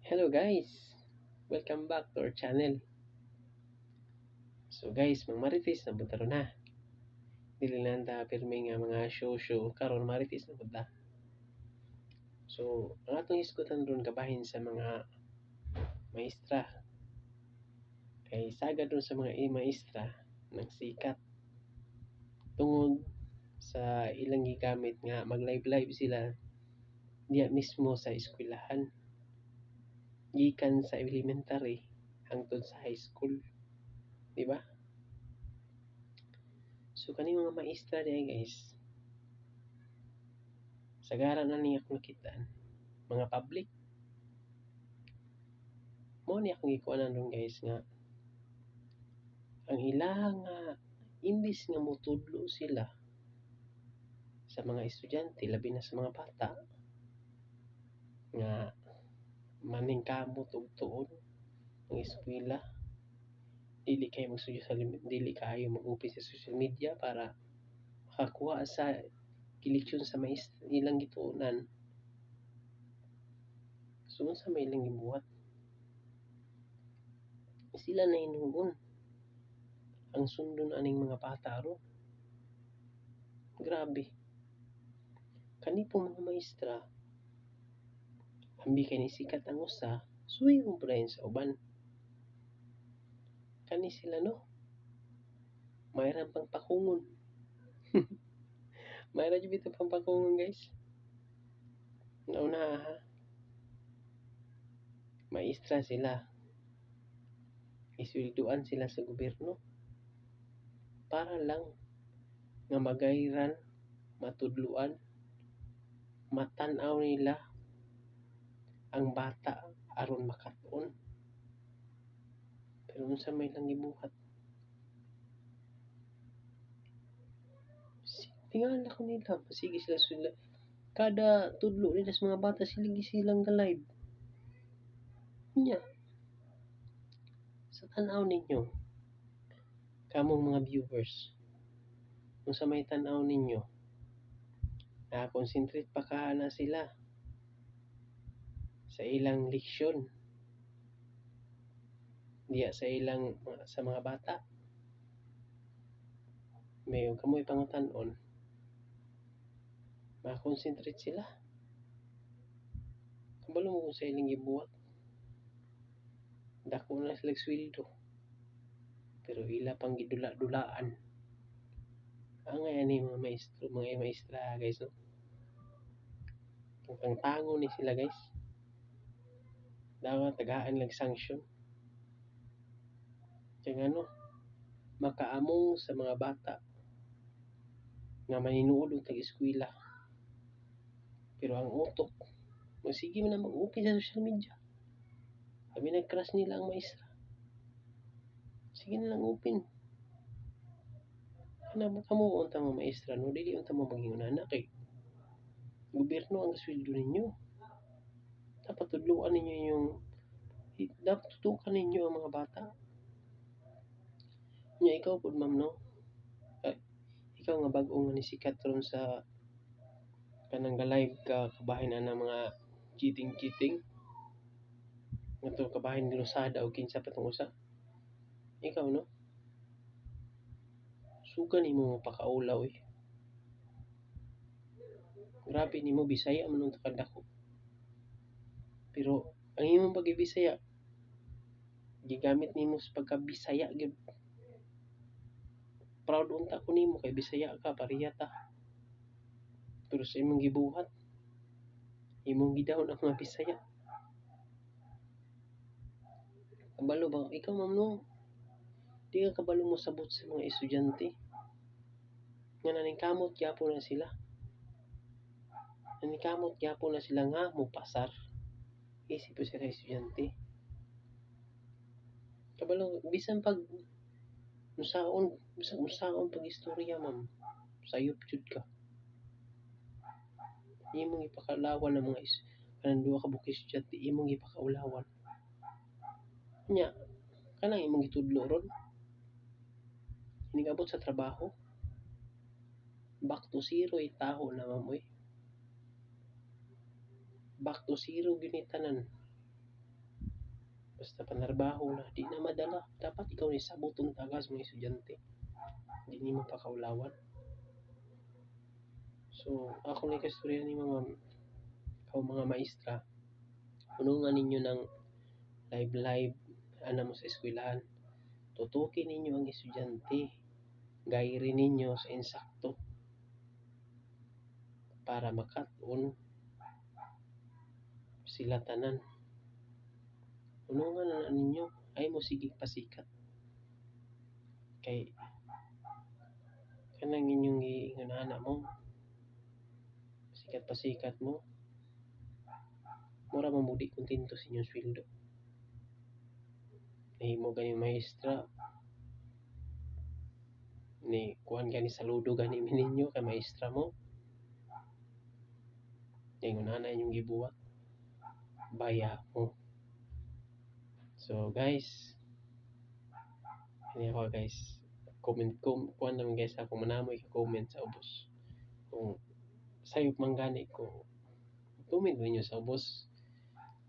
Hello guys! Welcome back to our channel. So guys, mang marites na pud ta ron ha. Dili lang ta pirmi nga mga show show, karon marites na pud ta. So, ang atong hisgutan ron kabahin sa mga maestra. Kay sagad ron sa mga maestra nang sikat tungod sa ilang gigamit nga mag live live sila diya mismo sa eskwelahan, gikan sa elementary hangtod sa high school, di ba? So kani mga maestra diay guys, sagara na ni akong nakitaan mga public. Mao ni akong gikuanan ron guys, nga ang ilang nga imbis nga motudlo sila sa mga estudyante, labi na sa mga bata nga maningkamot og tuon ang eskwela, dili kay mag dili kaayo mag-open sa social media para makakuha sa gileksyon sa maestra ilang gituonan. So unsa may ilang gibuhat? Sila na hinuon ang sundon aning mga bata ron. Grabe. Kani po mga maestra, ambi kay nisikat ang usa, suway mo sa uban. Kani sila no, mayroon pang pakungon. Mayroon jud bitaw pang pakungon guys. Nauna ha. Maestra sila. Isweldoan sila sa gobyerno para lang nga magayran, matudluan, matan-aw nila ang bata aron makatuon. Pero unsa may ilang gibuhat? Tingala ko nila, sige sila sila kada tudlo nila sa mga bata, sila silang ga-live. Nya, sa tan-aw ninyo, kamong mga viewers, unsa may tan-aw ninyo, na-concentrate pa ka na sila sa ilang leksyon diya sa ilang sa mga bata? May kamoy pangutan-on, ma-concentrate sila? Kabalo mo kung sa ilang gibuhat, dako na sila sweldo pero ila pang gidula-dulaan. Angay ani mga maestro, mga maestra guys, no? Ang tango ni sila guys. Dapat tagaan lang sanction. Kaya ano, makaamong sa mga bata nga maninuod og tag-eskwela. Pero ang utok, magsige man na mag-open sa social media. Kami nag-crush nila ang maestra. Sige na lang open. Kana kamo unta mga maestra no, dili unta mo maging ana kay gobyerno ang sweldo ninyo. Dapat tudluan ninyo yung dapat tutukan ninyo ang mga bata. Nya ikaw pud ma'am no. Ay, ikaw nga bag-o nga nisikat ron sa kanang ga-live ka kabahin ana mga cheating-cheating. Ngadto kabahin ni Losada o kinsa pa tong usa. Ikaw no. Suga nimo mapakaulaw eh. Grabe nimo, Bisaya man unta ka dako. Pero ang imong pagibisaya gigamit nimo sa pagkabisaya gyud. Proud unta ko nimo kay Bisaya ka, pareha ta. Pero sa imong gibuhat, imong gidawon ang mga Bisaya. Kabalo ba ikaw ma'am no? Di ka kabalo mo sabot sa mga estudyante nga naningkamot gyapon na sila. Naningkamot gyapon na sila nga mopasar. Isip po sila estudyante. Kabalo bisan pag unsaon, bisan unsaon pag istorya ma'am, sayop jud ka. Imong ipakaulawan ang mga is kanang duha ka buok estudyante, imong gipakaulawan. Nya kanang imong gitudlo ron, inigabot sa trabaho, back to zero itaho na ma'am oy. Back to zero gyud ni tanan. Basta panarbaho na, di na madala. Dapat ikaw ni sabuton tagas mga estudyante. Di nimo pakaulawan. So, ako ni kastorya ni mga o mga maestra, hunungan ninyo ng live live ana mo sa eskwelahan. Tutukin ninyo ang estudyante. Gayri ninyo sa insakto para makat-on sila tanan. Hunungan na ninyo ay mo sige pasikat. Kay kanang inyong giingon ana mo sikat pasikat mo, mura man mo di kontento sa inyong sweldo. Nahimo gani maestra ni kuan gani, saludo gani mi ninyo kay maestra mo. Ingon ana inyong gibuhat, baya mo. So guys, ini ako guys, comment ko kuan naman guys, ako manamoy ka comment sa ubos. Kung sayop man gani ko, comment ninyo sa ubos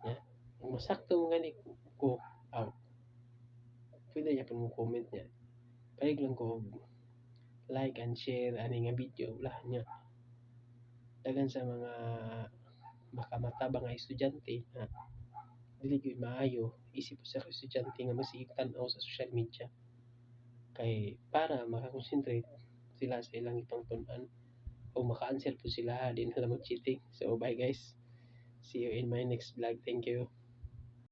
ya. Kung masakto man gani ko, aw, pwede niya mo comment niya. Palig lang ko og like and share ani nga video lah niya. Dagan sa mga makamataba nga estudyante nga dili gyud maayo isip sa estudyante nga masigig tan-aw sa social media kay para makakonsentrate sila sa ilang ipangtun-an o maka-answer po sila, di na lang mag-cheating. So bye guys, see you in my next vlog. Thank you.